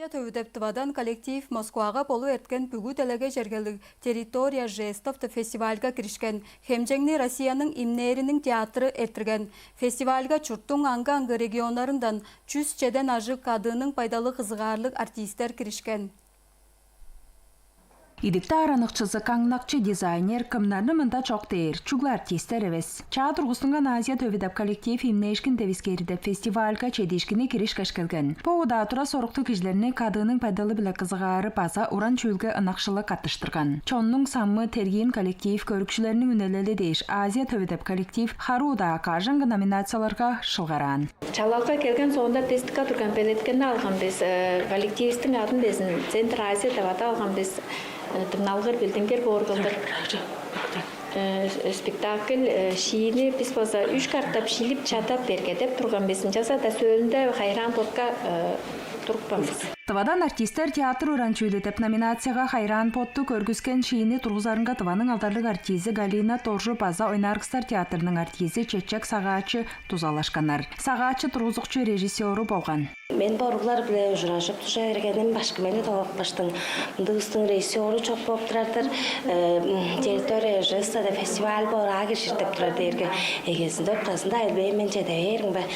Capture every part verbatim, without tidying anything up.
Азия төвүдеп Тывадан коллектив Москвага болу эрткен бүгү делеге чергелиг «Территория жестов» деп фестивальга киришкен. Хемчегни Россияның имнээриниң театры эрттирген. Фестивальга чурттуң аңгы-аңгы регионнарындан чүс чеден ажыг кадыының пайдалы кызыгаарлыг артисттер киришкен. Идик-даа араныкчызы, каңнакчы, дизайнер кымнарны мында чок дээр, чүгле артисттер эвес. Чаа тургустунган «Азия төвүдеп» коллектив «Имнээшкин девискээри» деп фестивальга чедиишкинниг киришкеш келген. Бо удаа тура соруктуг кижилерни кадыының байдалы-биле кызыгаары база уран чүүлге ынакшылы каттыштырган. Чоннуң самы, тергиин коллектив, көрүкчүлерниң үнелели дээш, «Азия төвүдеп» коллектив харуу-даа, кажан-кы номинацияларга шылгараан. Чалалга келген соонда тестикке турган белеткени алган бис, э, коллективистиң адын безин «Центр Азия» деп адап алган бис, э, дыңналгыр билдингир боор кылдыр. Э, спектакль, э, шиини бис база үш катап шилип чадап берге деп турган бис. Ынчалза-даа сөөлүнде хайраан ботка, э, турупкан бис. Тывадан артисттер «Театр уран чүүлү» деп номинацияга хайраан ботту көргүскен шиини тургузарынга Тываның алдарлыг артизи Галина Доржу база Ойнааргыстар театрының артизи Чечек Сагаачы дузалашканнар. Сагаачы тургузукчу, режиссеру болган. Мен бо уруглар-биле ужуражып, дужа бергеним башкы мени долгапкаштың, мындыг устуң режиссеру чок болуп турар-дыр. Э, м, «Территория жеста» деп фестиваль боор, аңаа киржир деп турар дээрге, эгезинде утказында элбээн мен чеде бээрим бе.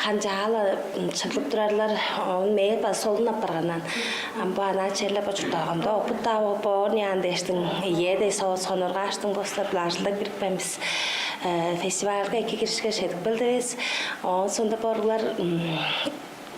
Канчаала, м, чыглып турарлар, оон мээң база солун апарганнар. Ам бо анаа черле бо чуртталгамда опыт-даа болуп боор ыйнаан дээштиң, ийе дей со-, сонургааштың, бостап-ла ажылдап кирипкен бис. Э, фестивальга эки киришке чедип келдивис. Оон соонда бо уруглар, м,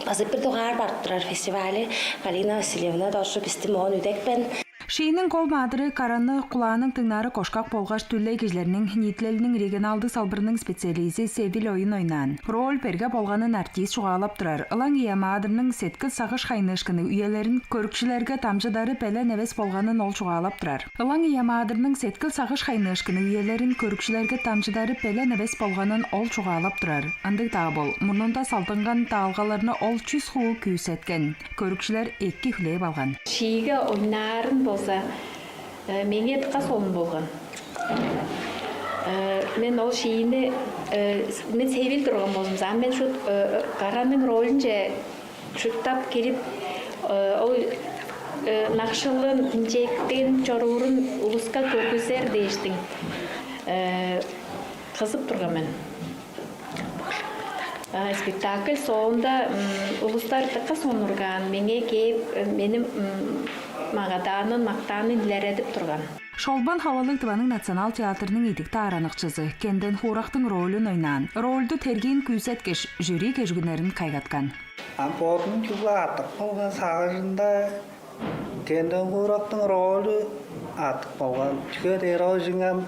база бир дугаар барып турар фестивалы. Галина Васильевна Доржу бисти моон үдепкен. Шииниң кол маадыры караны, кулааның дыңнаары кошкак болгаш дүлей кижилерниң ниитилелиниң регионалдыг салбырының специализи Севил Оюн ойнаан. Роль берге болганын артист чугаалап турар. Ылаңгыя маадырның сеткил-сагыш хайныышкыны үелерин көрүкчүлерге дамчыдары белен эвес болганын ол чугаалап турар. Ылаңгыя маадырның сеткил-сагыш хайныышкыны үелерин көрүкчүлерге дамчыдары белен эвес болганын ол чугаалап турар. Ындыг-даа бол, мурнунда салдынган даалгаларны ол чүс хуу күүсеткен. Көрүкчүлер эки хүлээп алган. Шииге ойнаарын болза, э, меңээ дыка солун болган. Э, мен ол шиини, э, мен Севил турган болзумза, ам мен шут, э, караның ролюнче шуптап кирип, э, ол, э, ынакшылын, инжектиин, чоруурун улуска көргүзер дээштиң, э, кызып турган мен. А, спектакль соонда, м, улустар дыка сонургаан, меңээ кээп, э, мени, м, магадаанын, мактаанын илередип турган. Шолбан Ховалыг Тываның Национал театрының идик-даа араныкчызы, Кенден Хуурактың ролюн ойнаан. Рольду тергиин күүсеткеш, жюри кежигүннерин кайгаткан. Ам бодунуң чугула артып калган сагыжында Кенден Хуурактың ролю артып калган. Чүге дээр, ол ужуңан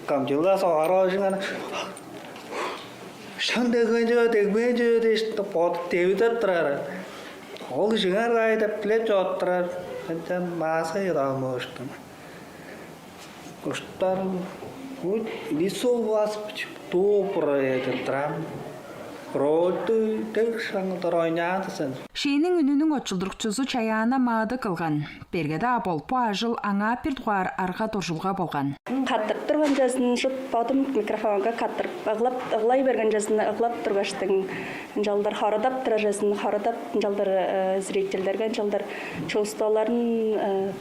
камчыла согар, ол ужуңан шын дегбээн чүве, дегбээн чүве дээш, бодуп девидеп турар. Ол ужуңар кай деп билеп чоруп турар. Ынчан мааска ыдап мооштум. Уштар, вот, лицо у вас доброе, деп турам. Рольду дег шаңылдар ойнаан-дыр сен. Шииниң үнүнүң очулдурукчузу Чаяна Маады кылган. Берге-даа бол, бо ажыл аңаа бир дугаар арга-дуржулга болган. Каттырып турган чазын шут бодум микрофонга каттырып, ыглап, ыглай берген чазын ыглап тургаштың, ынчалдыр хорадап турар чазын хорадап, ынчалдыр, э, зрительдерге ынчалдыр чувстволарын, э,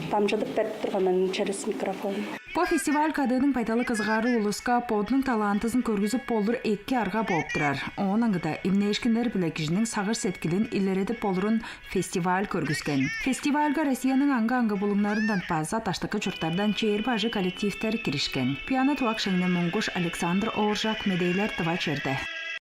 дамчыдып берип турган мен через микрофон. Бо фестиваль кадыының байдалы кызыгаары улуска бодунуң талантызын көргүзүп болур эки арга бооп турар. Оон аңгыда эмнээшкиннер-биле кижиниң сагыш-сеткилин илередип болурун фестиваль көргүскен. Фестивальга Россияның аңгы-аңгы булуңнарындан база даштыкы чурттардан чээрби ажыг коллективтер киришкен. Пиана Туак, Шеңне Монгуш, Александр Ооржак, медээлер «Тыва черде».